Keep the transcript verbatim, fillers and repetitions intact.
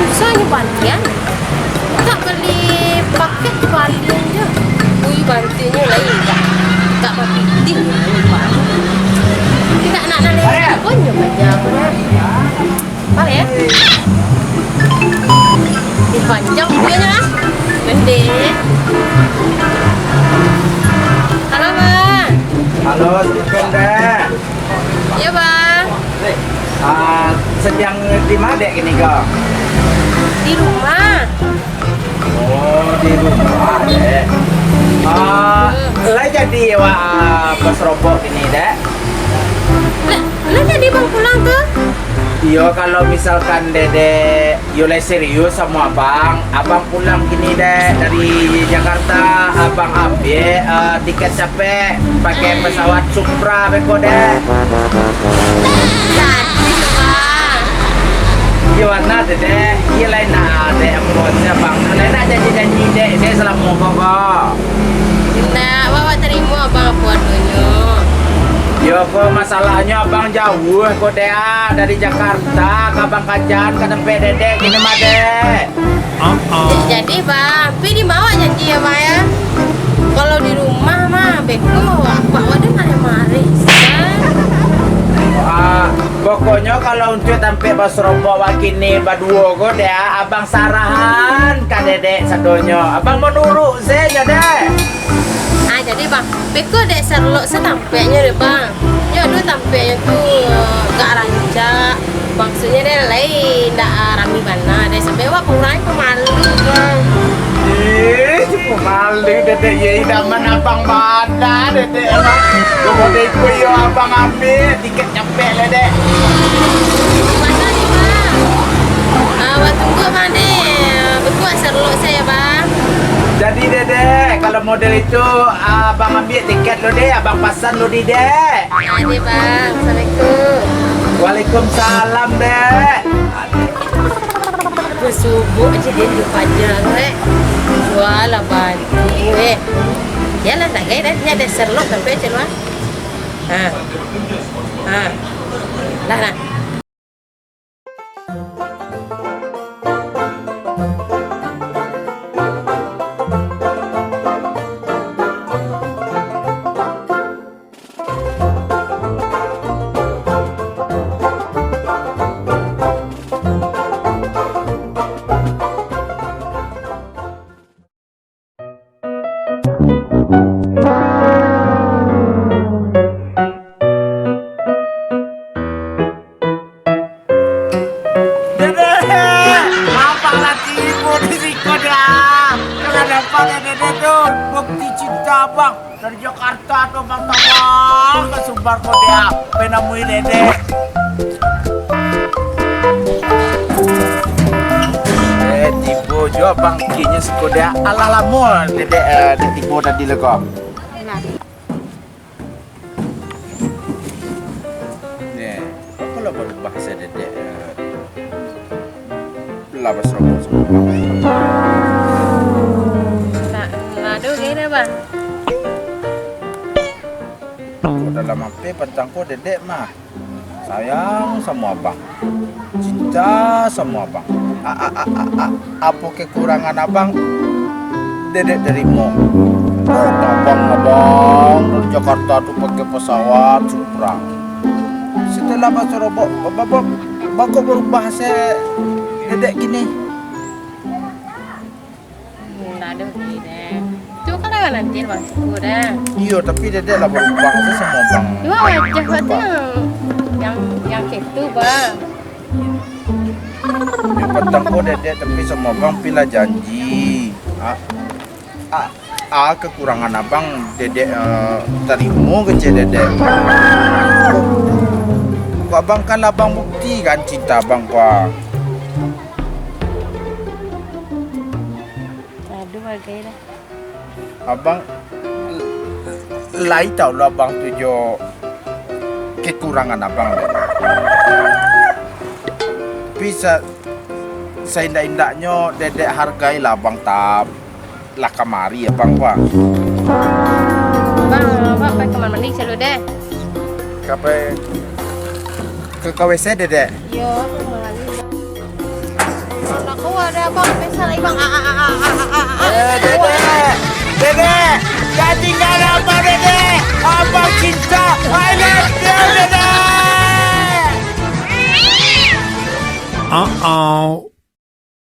Susah nyo bantian. Tak beli paket balian je. Ui, bantiannyo lain tak. Tak bapitih. Tidak nak nalai pun nyo baca. Apa ya? Di panjang videonyo lah. Pendek. Halo, Bang. Halo, Sugeng, Dek. Iya, Bang. Ah, sedang di ma, Dek, kini ko? Di rumah. Oh, di rumah, Dek. Ah, lai jadi awak, ah, baserobok kini, Dek? Lah, lah jadi Bang pulang tu? Iyo, kalau misalkan Dedek Yo lai serius samo abang. Abang pulang kini, Dek, dari Jakarta. Abang ambiak, eh, tiket capek pakai pesawat Supra beko, Dek. Jadi, Bang. Yo, mana tu, Dek? Yo lai nak, Dek, ampun, Abang. Lai nak janji-janji, Dek, Dek salamo ko, ko. Indak, awak tarimo abang apo adonyo. Yo, ko masalahnyo abang jauah ko, Dek, ah, dari Jakarta ka Bangkajan ka tampek Dedek kini mah, Dek. Jadi, Bang, tapi di ma awak janji, ya, Bang, ya? Kalau di rumah mah, beko, apak wadah mareh-mareh, Bang. Ah, pokoknyo kalau untuak tampek baserobok wak kini baduo ko, Dek, ah, abang sarahan ka Dedek sadonyo. Abang manurut se nyo, Dek. Ah, jadi, Bang, beko Dek Sherlock se tampeknyo deh, Bang. Nyo dulu tampeknyo tu, eh, agak rancak. Maksudnyo deh, lai ndak, ah, rami bana deh. Sampai awak kurang pemalu, Bang. Ih, pemalu Dedek, ye, idaman abang bana, Dedek, Bang. Kok Dedek ko yo abang ambiak tiket capek lah, Dek. Bana ni, Bang. Ah, awak tunggu, Bang, deh. Beko Sherlock se, Bang. Jadi, Dedek, kalau model itu, abang ambiak tiket lo, Dek. Abang pasan lo di, Dek. Jadi, Bang. Assalamualaikum. Waalaikumsalam, Dek. Basubuak aja dia duduk panjang, eh. Jual lah banting, eh. Yalah, tak gaya dah. Ni ada Sherlock sampai macam mana? Ha. Ha. Lah, lah. Dedek, abang lah tibo di siko, Dek. Kalau dapat Dedek tu, bukti cinta abang. Dari Jakarta tu, Bang, tabang ka Sumbar ko, Dek. Pai namui Dedek. Eh, tibo juo Bang Ki nyo siko, Dek. Alah lamo Dedek, eh, Dek tibo tadi lah ko. Nah. Neh, apo lah barubah se Dedek, eh. Lah baserobok-serobok. Nah, nah, aduh, gini, Bang. Kok dalam ape pantang ko Dedek mah? Sayang samo abang. Cinta samo abang. A, a, a, a, a, apo kekurangan abang, Dedek tarimo. Abang, abang dari Jakarta tu pakai pesawat Supra. Setelah baserobok, ba, ba, ba, bako barubah se Dedek kini. Hmm, aduh, gini. Tu kan lah nanti Bang Suku dah. Iyo, tapi Dedek lah barubah se samo abang. Cuma wajah awak tu yang, yang, yang ketu, Bang. Yo, patang ko Dedek tapi samo abang pi lah janji. Ah, ah, ah, kekurangan abang Dedek, eh, tarimo kecek Dedek. Kok abang kan lah abang buktikan cinta abang ko, ah. Aduh, bagai dah. Abang, lai tau lo abang tu jo kekurangan abang, Dek. Tapi sa-, saindak-indaknyo Dedek hargailah abang, tap. Lah kamari abang, Bang. Bang, abang pai kamar mandi dulu deh. Ka pai ka, ka W C, Dedek? Iyo, kamar mandi. Kalau Oh, ada abang pingsan lagi, Bang. Ah, ah, ah, ah, ah, ah, ah. Eh, dedek.